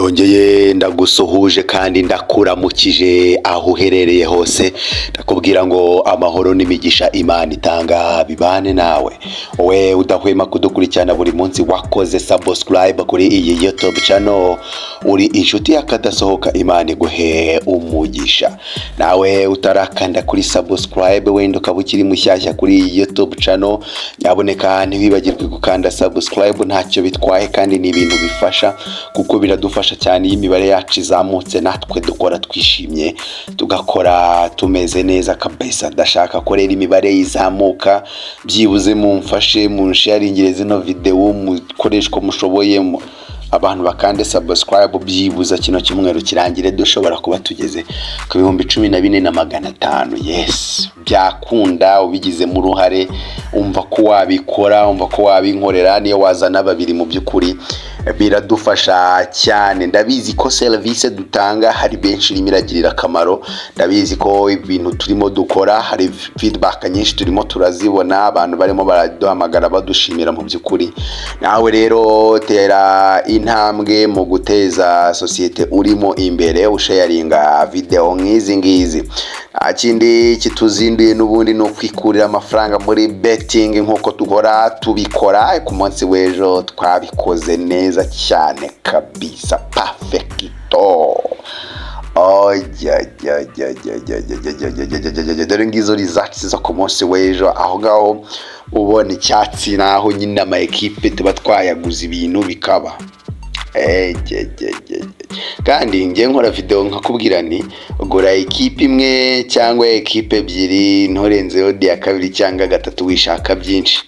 Ndongeye ndagusuhuje kandi ndakuramukije aho uherereye hose, ndakubwira ngo amahoro n'imigisha Imana itanga bibane nawe. Wowe udahwema kudukurikirana buri munsi, wakoze subscribe kuri iyi YouTube channel, uri inshuti y'akadasohoka, Imana iguhe umugisha. Nawe utarakanda kuri subscribe, wenda ukaba ukiri mushyashya kuri iyi YouTube channel, nyaboneka ntiwibagirwe gukanda subscribe, ntacyo bitwaye kandi ni ibintu bifasha kuko biradufasha cyane. Iyo imibare yacu izamutse, natwe dukora twishimye, tugakora tumeze neza kabisa. Ndashaka ko rero imibare izamuka, byibuze mumfashe munsharingire zino videwo, mukoreshwa mushoboye, abantu bakande subscribe, byibuza kino cyumweru kirangire dushobora kuba tugeze ku 14,500. Yes, byakunda ubigizemo uruhare, umva ko wabikora, umva ko wabinkorera, niyo wazana babiri, mu by'ukuri biradufasha cyane. Ndabizi ko serivisi dutanga hari benshi irimo iragirira akamaro, ndabizi ko ibintu turimo dukora hari feedback nyinshi turimo turazibona, abantu barimo baraduhamagara badushimira mu by'ukuri. Nawe rero tera intambwe mu guteza sosiyete urimo imbere, usharinga video nk'izi ngizi. Nta kindi kituzinduye n'ubundi ni ukwikurira amafaranga muri betting nk'uko duhora tubikora. Ku munsi w'ejo twabikoze neza cyane kabisa, perfecto. Dore ngizo results zo ku munsi w'ejo. Aho ngaho ubona icyatsi naho nyine ama ekipe tuba twayaguze, ibintu bikaba. Kandi njye nkora video nkakubwira nti gura ekipe imwe cyangwa ekipe ebyiri, nturenzeho ya kabiri cyangwa gatatu, wishaka byinshi.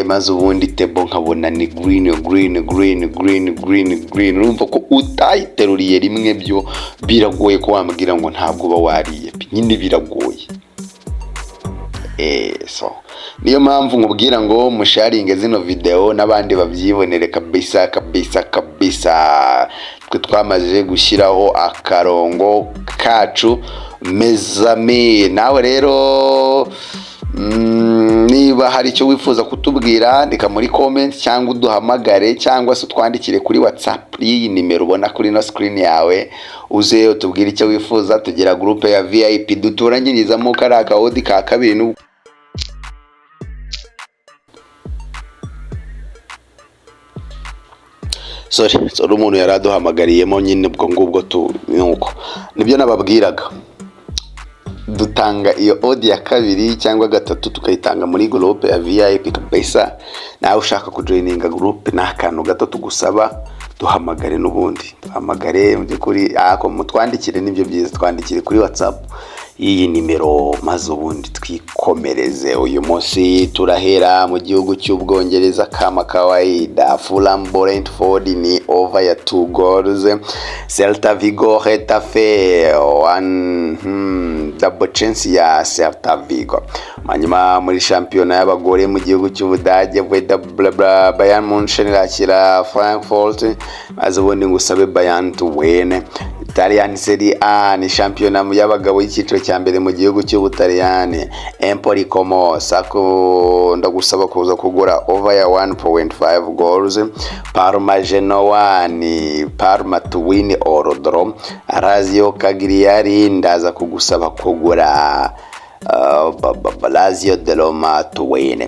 Maze ubundi table nkabona ni green, green, green, green, green, green. Urumva ko utayiteruriye rimwe, byo biragoye ko wambwira ngo ntabwo uba wariye pe, nyine biragoye. So niyo mpamvu nkubwira ngo musharinge zino video n'abandi babyibonere kabisa kabisa kabisa. Twe twamaze gushyiraho akarongo kacu mezami. Nawe rero niba hari icyo wifuza kutubwira, andika muri comment cyangwa uduhamagare cyangwa se utwandikire kuri WhatsApp y'iyi nimero ubona kuri ino screen yawe, uze utubwire icyo wifuza. Tugira groupe ya VIP dutoranyirizamo kariya ka odd ka kabiri n'ubu. Sorry, sorry, umuntu yari aduhamagariyemo nyine. Ubwo ngubwo tu nuko nibyo nababwiraga, dutanga iyo odd ya kabiri cyangwa gatatu, tukayitanga muri groupe ya VIP kabisa. Nawe ushaka kujoininga groupe, ni akantu gato tugusaba, duhamagare n'ubundi, duhamagare mu by'ukuri, ako mutwandikire nibyo byiza, twandikire kuri WhatsApp y'iyi nimero, maze ubundi twikomereze. Uyu munsi turahera mu gihugu cy'Ubwongereza kama kawaida. Fulham Brentford ni over ya 2 goals, Celta Vigo Getafe one, double chance ya Celta Vigo. Hanyuma muri shampiyona y'abagore mu gihugu cy'Ubudage, Bayern Munchen irakira Frankfurt, maze ubundi ngusabe Bayern to win. Italian Serie A ni shampiyona y'abagabo y'icyiciro cya mbere mu gihugu cy'Ubutaliyani. Empoli Como Sako, ndagusaba kuza kugura over ya 1.5 goals. Parma Genoa ni Parma to win or draw. Lazio Cagliari, ndaza kugusaba kugura Lazio de Roma to win. Mu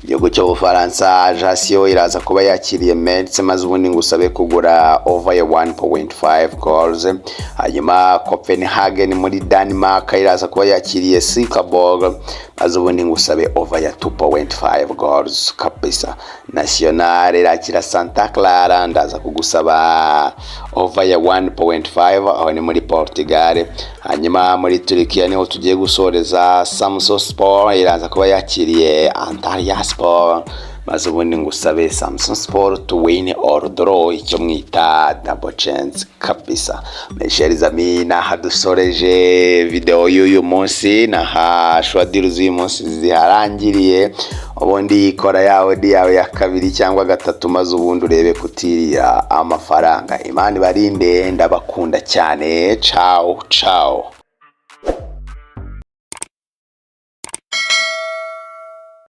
gihugu cy'Ubufaransa, Ajaccio iraza kuba yakiriye Metz, maze ubundi ngusabe kugura over ya 1.5 goals. Hanyuma Copenhagen muri Denmark iraza kuba yakiriye Silkeborg, maze ubundi ngusabe over ya 2.5 goals kabisa. Nacional irakira Santa Clara, ndaza kugusaba over ya 1.5, aho ni muri Portugal. Hanyuma muri Turkiya niho tugiye gusoreza. Samsunspor iraza kuba yakiriye Antalyaspor, maze ubundi ngusabe Samsunspor to win or draw, icyo mwita double chance kabisa. Mes chers amis, naha dusoreje video y'uyu munsi, naha sure deal z'uyu munsi ziharangiriye. Ubundi kora yawe di yawe ya kabiri cyangwa gatatu, maze ubundi urebe kutirira amafaranga. Imana ibarinde, ndabakunda cyane. Ciao ciao.